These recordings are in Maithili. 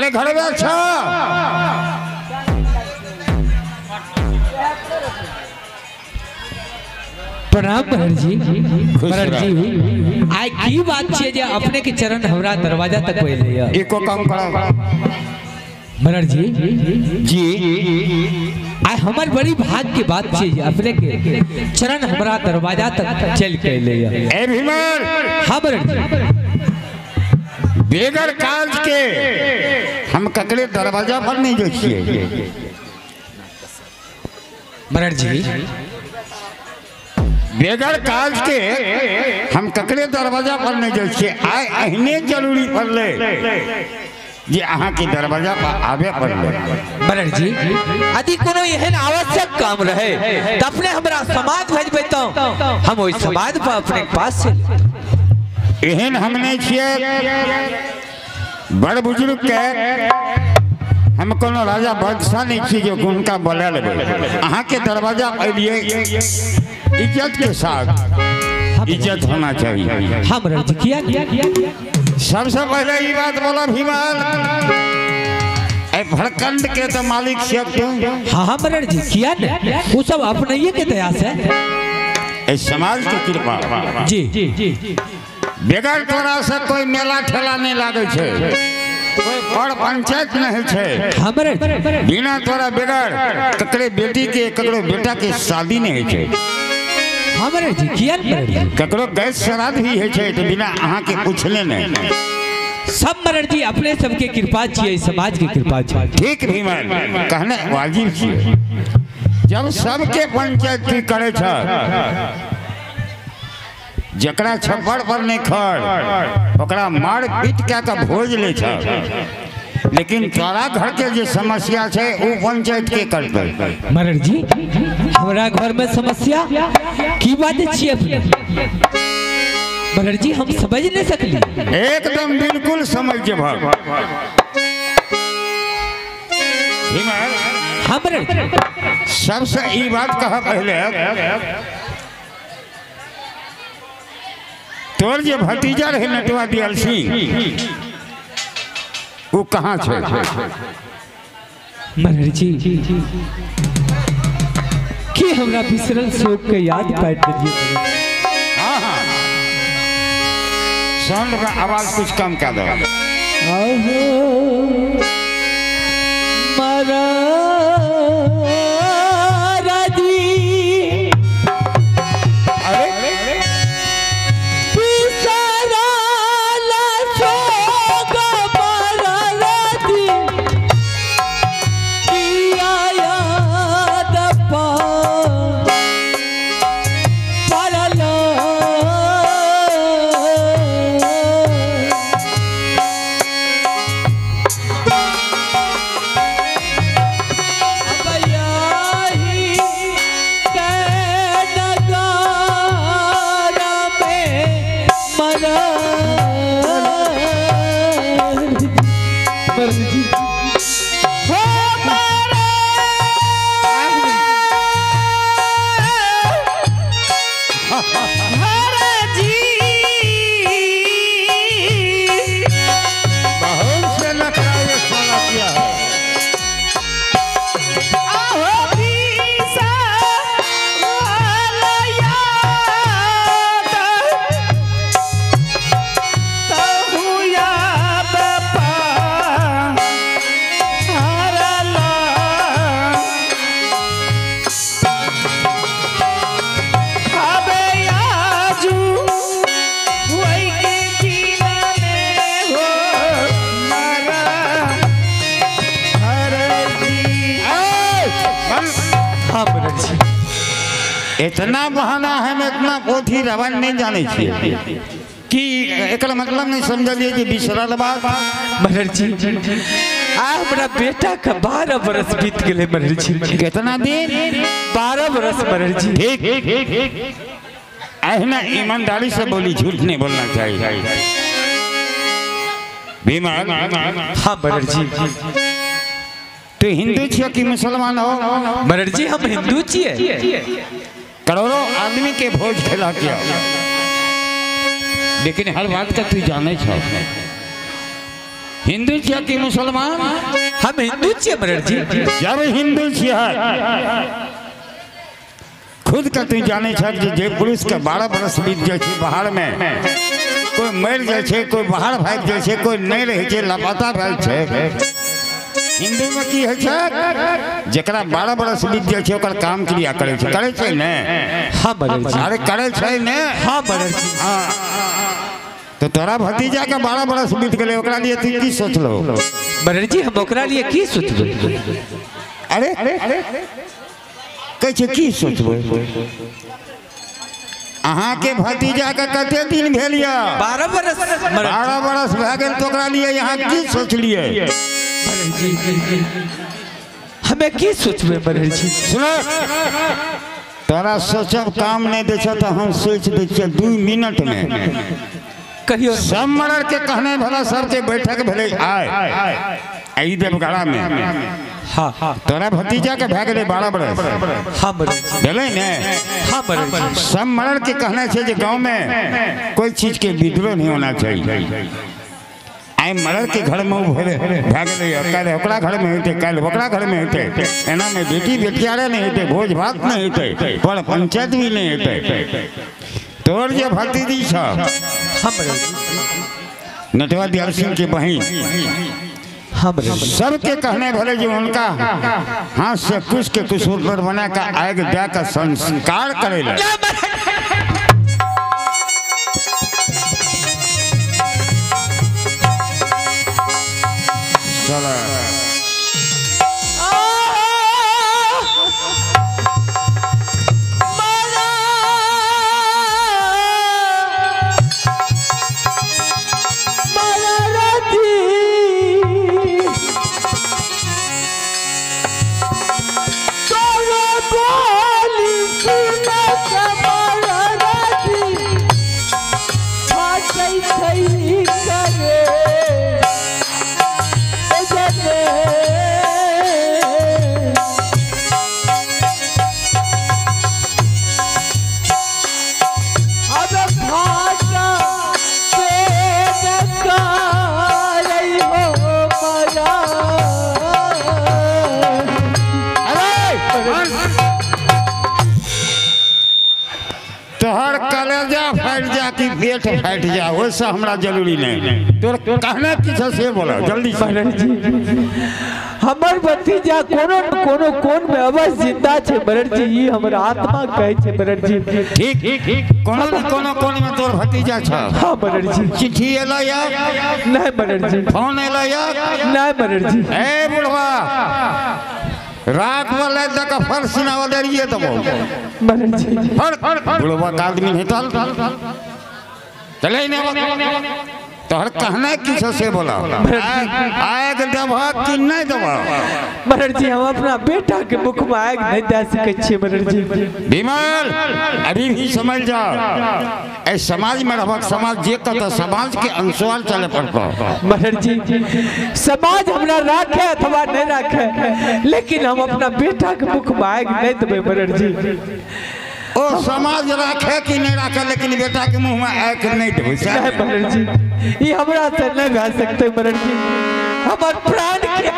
अरे घर में अच्छा प्रणाम भरत जी। भरत जी आइ की बात छे जे अपने के चरण हमरा दरवाजा तक पहिले एको काम करा भरत जी। जी आइ हमर बड़ी भाग्य के बात छे जे अपने के चरण हमरा दरवाजा तक चल के अइले। ए भीमर। हां भरत जी, बेगर काज के हम ककरे दरवाजा पर नहीं जाइ छियै। भरत जी बेगर काज के हम ककरे दरवाजा पर नहीं जाइ छियै। आइ एहने जरूरी पड़लै जे अहाँ के दरवाजा पर आबे पड़लै। भरत जी यदि कोनो एहन आवश्यक काम रहे त अपने हमरा समाज भेजबै त हम ओहि समाज पर अपने पास चलि। एहन हम नहीं छियै बड़ बुजुर्ग के, हम कोनो राजा बादशाह नहीं छियै जे हुनका बोला लेबै। अहाँ के दरवाजा अलियै इज्जत के साथ, इज्जत होना चाहिए। हम रज किया सबसे पहले ये बात बोला भीमाल, ए भड़कंड के तो मालिक छियै तू। हाँ हाँ मरर जी किया ने, वो सब अपने के दया से, ए समाज के कृपा जी। बेगर तोरा से कोई मेला ठेला नहीं लागे छे, कोई बड़ पंचायत नहीं छे। बिना तोरा बेगर ककरे बेटी के ककरो बेटा के शादी नहीं छे। हमरे जी किया ने ककरो गैस श्राद्ध भी है छे तो बिना अहाँ के पूछले नहीं। सब मरर जी अपने सबके कृपा छियै, समाज के कृपा छियै। ठीक भीमन कहने वाजिब छियै। जब सबके पंचायत की करे छ, जकरा छप्पर पर नहीं खड़ ओकरा मार पीट के के भोज ले छ, लेकिन तोरा घर के जे समस्या छै ओ पंचायत के करतै। मरर जी हमरा घर में समस्या की बात छियै अपने? मरर जी हम समझ नहीं सकली। एकदम बिल्कुल समझ जेबह। हमरे सबसे ई बात कह पहले, तोर जे भतीजा रहे नटवा दियाल सिंह वो कहाँ छे? मरर जी की हमरा बिसरल शोक के याद पाट दिए। हाँ हाँ साउंड का आवाज कुछ कम कर दो। आहो मरर जी इतना बहाना है हम इतना पोथी रवन नहीं जाने छियै कि एकर मतलब नहीं समझलिए जे बिसरल बात। मरर जी आ हमरा बेटा के 12 बरस बीत गेलै। मरर जी कितना दिन? 12 बरस मरर जी। ठीक एहना ईमानदारी से बोली, झूठ नहीं बोलना चाहिए। भीमा हाँ मरर जी तू हिंदू छियो कि मुसलमान हो? मरर जी हम हिंदू छियै। करोड़ों आदमी के भोज खिला के, लेकिन हर बात का तू जाने छो। हिंदू छियै कि मुसलमान? हम हिंदू छियै मरर जी। जब हिंदू छियै खुद के तू जाने छ जे पुरुष के 12 बरस बीत जाय छै बाहर में, कोई मर जाय छै, कोई बाहर भागि जाय छै, कोई नहीं रहै छै, लापता भए छै। हिंदू में की होइ छै, जकरा 12 बरस बीत जाय छै ओकर काम क्रिया करै छै, करै छै ने? हां मरर जी। अरे करै छै ने? हां मरर जी। हां, तो तोरा भतीजा के 12 बरस बीत गेलै, ओकरा लिए तू की सोचलो? मरर जी हम ओकरा लिए की सोचबै? अरे कहै छै की सोचबै? अहाँ के भतीजा के कते दिन भेल या? 12 बरस। 12 बरस भए गेल तो ओकरा लिए यहाँ की सोचलिए? हमें की सोचबै मरर जी? सुनो, तोरा सोचब काम नहीं दै छै तो हम सोच दै छियै 2 मिनट में। कहियो सब मरर के कहने भला सबके बैठक भेलै आय आई देवगड़ा में। हाँ हाँ, तोरा भतीजा के भए गेलै 12 बरस। हाँ मरर जी। भेलै ने? हाँ मरर जी। सब मरर के कहने छै जे गांव में कोई चीज के विद्रोह नहीं होना चाहिए। आई मरर के घर में भए गेलै, काल्हि ओकरा घर में हेतै, काल्हि ओकरा घर में हेतै, एना में बेटी बेटियारे नहीं हेतै, भोज भात नहीं हेतै, पर पंचायत भी नहीं हेतै। तोर जे भतीजी छ नटवा दयाल सिंह के बहिन, सबके कहने भले जो उनका हाथ से कुछ के कुछ ऊपर बना का आग दे का संस्कार करे। चलो तोहर कलेजा फाटि जा कि पेट फाटि जा, ओहिसँ हमरा जरूरी नहीं। तोर कहना की छै से बोल जल्दी। हमर भतीजा कोनो न कोनो कोन में अवश्य जिंदा छै मरर जी, ई हमर आत्मा कहै छै मरर जी। ठीक ठीक, कोनो न कोनो कोन में तोर भतीजा छ। हां मरर जी। चिट्ठी एलै या नहीं मरर जी? फोन एलै या नहीं मरर जी? ए बुढ़वा, रात वाला तक फर्श ना वदरिए तो मरर जी। बुढ़वा का आदमी नहीं चल चले नहीं, तोहर कहना की छै से बोला। आग देबह कि नहीं देबह? मरर जी हम अपना बेटा के मुख में आग नहीं दे सकै छियै मरर जी। विमल अभी भी समझ जाओ, ए समाज में रहबक, समाज जे कहत समाज के अनुसार चले पड़तो। मरर जी समाज हमरा राखे अथवा नहीं राखे, लेकिन हम अपना बेटा के मुख में आग नहीं देबै मरर जी। ओ समाज राखे कि नहीं राखे, लेकिन बेटा के मुंह में आग नहीं देबै। नहीं मरर जी, ये हमरा से नहीं भए सकते मरर जी, हमर प्राण के।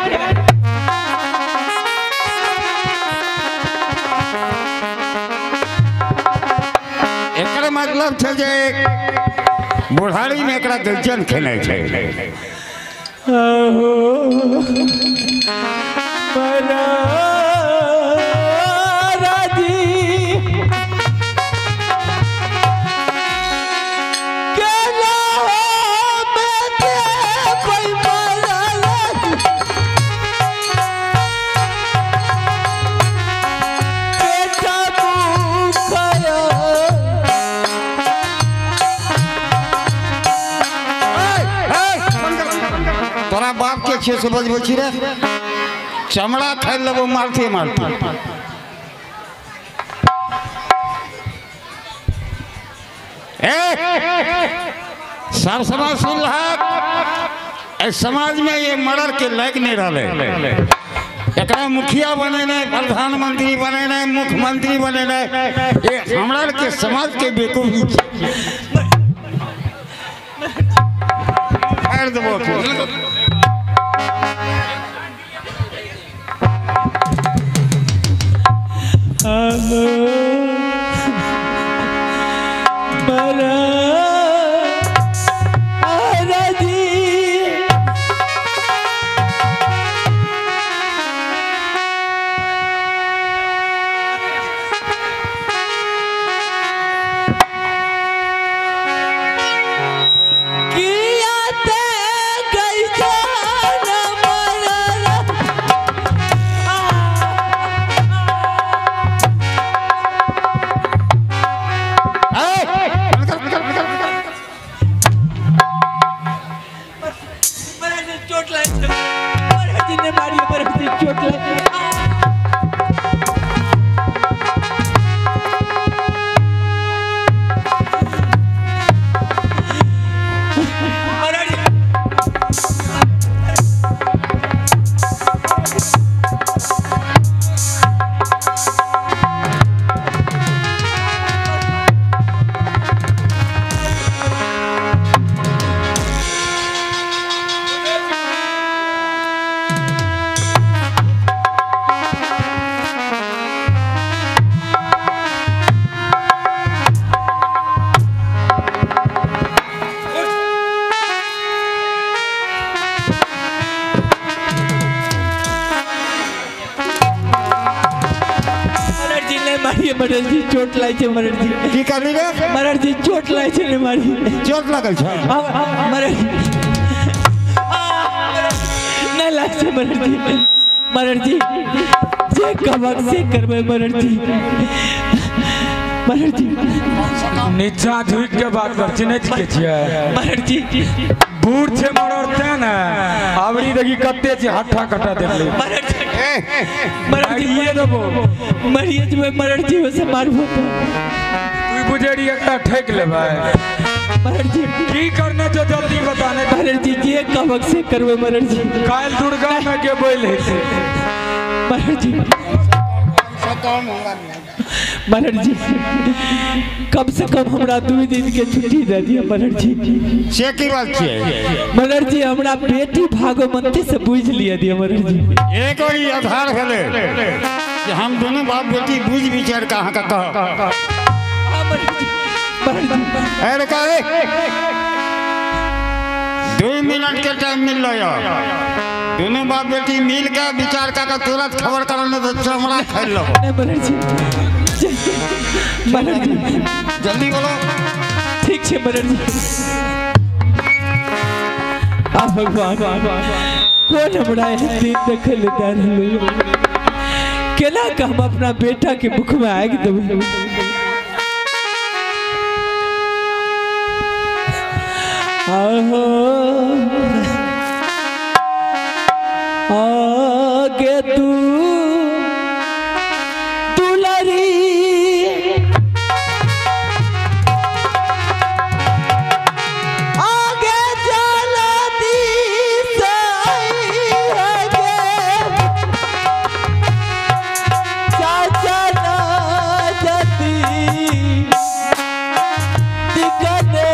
एकर मतलब छै जे बुढ़ारी में एकरा गजन खेने छै। तोरा बाप के छे से बजबै छी रे, चमड़ा खाइ लेबो मारते मारते। ए सब समाज सुन लहक, ए समाज में ये मर्डर के लायक नहीं रहले। एकरा मुखिया बनेने, प्रधानमंत्री बनेने, मुख्यमंत्री बनेने, ये हमरा के समाज के बेवकूफी छै। देबो। चोट लागि छै मरर जी ने मारियो मरर जी चोट लागि। मरर जी चोट लागि छै मरर जी। की कहली रे? मरर जी चोट लागि छै ने मारी। चोट लागल छै? मरर नहीं लाग छै मरर जी। मरर जी जे कहबक से करबै मरर जी। मरर जी नीचा झुकि के बात कर छी, नहीं के छियै मरर जी। बूढ़ छै मरर तें ने आवरी देखी कते छै हट्ठा कट्ठा देखली। मरर जी मरर जी ये देबो मरिए जेबै मरर जी ओसे मारबो तू बुझे रही एकटा ठेक लेबै। मरर जी की करना छौ जल्दी बता ने। मरर जी जे कहबक से करबै मरर जी। काल्हि दुर्गा में के बोल हेतै मरर जी। मरर जी कम से कम हमरा 2 दिन के छुट्टी दे दिया मरर जी। से की बात छियै? मरर जी हमरा बेटी भागवंती से बुझ लिया दिया मरर जी। एक और आधार भेलै कि हम दोनों बाप बेटी बुझ विचार के अहाँके कहब। अरे का 2 मिनट के टाइम मिल रहा, दोनों बाप बेटी मिल के विचार का तुरंत खबर करने तो चमड़ा खाई लो। मरर जी जल्दी बोलो। ठीक है मरर जी। आ भगवान कौन हमरा एहन दिन देखै लए दए रहलै, केना के हम अपना बेटा के मुख में आगि देबै। आहो आगे तू दुलारी आगे जलती से आगे चाचा ना जती दिकने।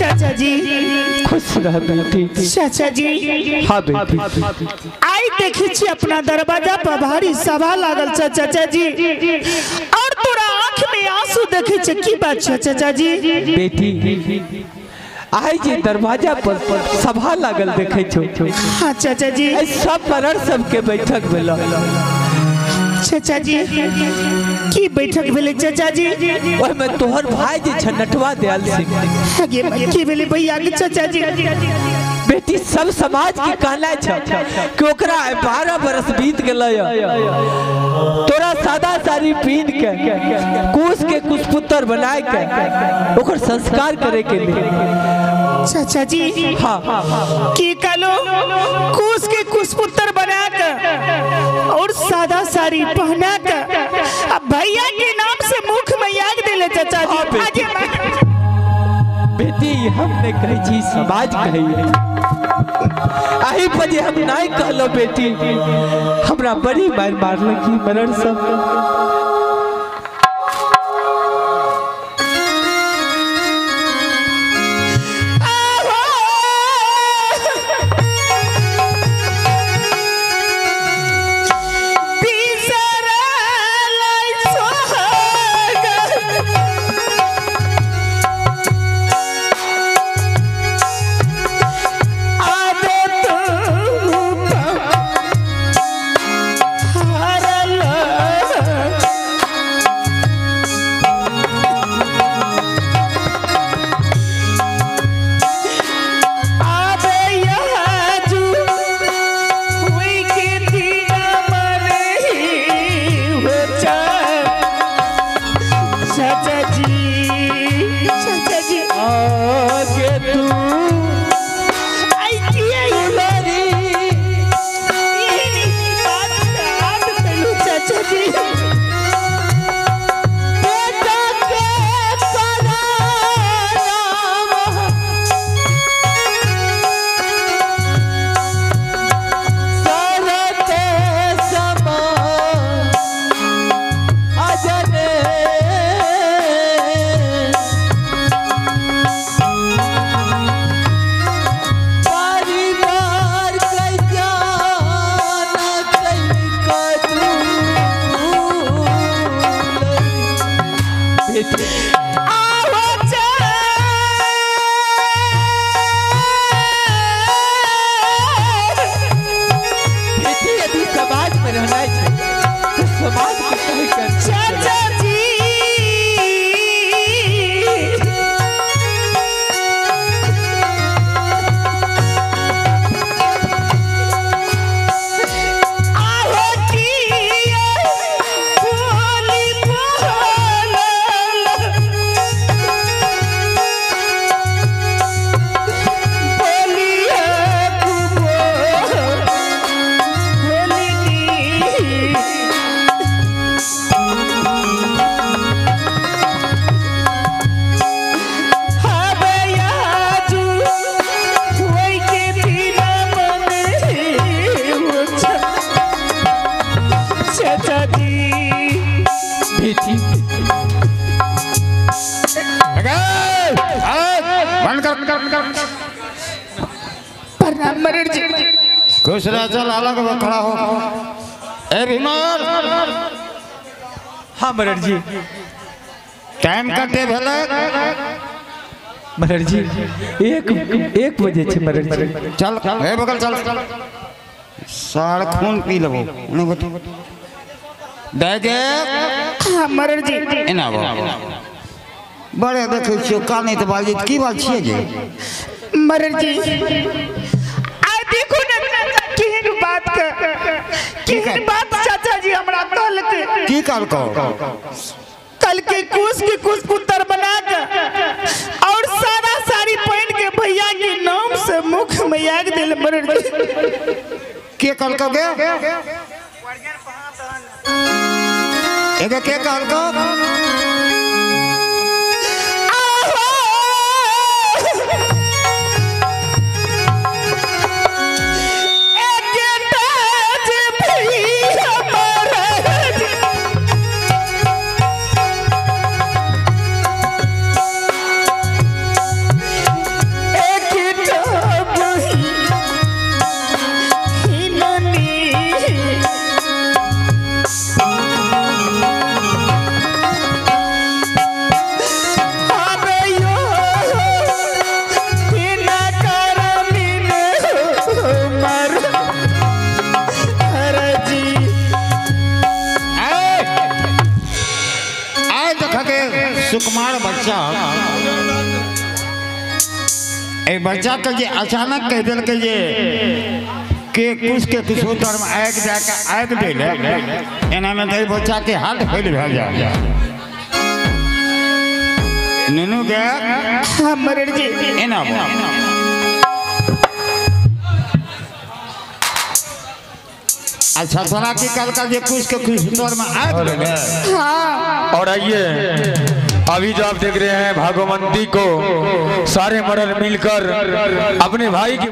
चाचा जी। खुश रह बेटी। चाचा जी। हाँ बेटी। आई देखी छी अपना दरवाजा पर भारी सभा लागल छै चाचा जी, और तोरा आँख में आंसू देखी छै, की बात छै चाचा जी? बेटी आई जे दरवाजा पर सभा लागल देखे छौ। हाँ चाचा जी। सब मरर सबके बैठक भेल। चाचा जी की बैठक भेलै चाचा जी? ओहिमे तोहर भाई जे छ नटवा दयाल सिंह। की भेलै भैया के चाचा जी? बेटी सब समाज के कहना छ कि ओकरा 12 बरस बीत गेलै, तोरा सादा साड़ी पीन के कुश के कुशपुत्र बनाए के ओकर संस्कार करे के लिए। चाचा जी। हाँ। की कहलो? कुश के कुशपुत्र बना के और सादा साड़ी पहना के अब भैया के नाम से मुख में याद दिले चाचा जी। हाँ, बेटी हम नहीं कही छी, समाज कही। अही पर जे हम नहीं कहलो बेटी, हमरा बड़ी मार मारलक मरर सब। खुश रह, चल अलग खड़ा हो। ए भीमल। हाँ मरर जी। टाइम कते भेलै? मरर जी 1 बजे छै मरर जी। चल ए बगल चल, सार खून पी लेबो। दे के। हाँ मरर जी। एना बड़े देखै छियो कानैत बाजैत, की बात छियै जे? मरर जी आई देखो ने केहन बात के, केहन बात चाचा जी हमरा कहलकै। की कहलकौ? कल के कुश के कुश पुत्र बना के और सादा साड़ी पहन के भैया के नाम से मुख में याद दिल मरर जी। के कहलकौ गे? एगे के कहलकौ? भैया। चाह ए बच्चा के जे अचानक कह देलकै जे के कुछ के कुशोत्तर में आगि जाके आगि देले एना में तो बच्चा के हार्ट फेल भए जाए। नुनू के हाँ मरड़ जी एना अच्छा तोरा की कल का जे कुछ के कुशोत्तर में आगि देले। हाँ और आइए अभी जो आप देख रहे हैं भागवंती को सारे मर्द मिलकर अपने भाई की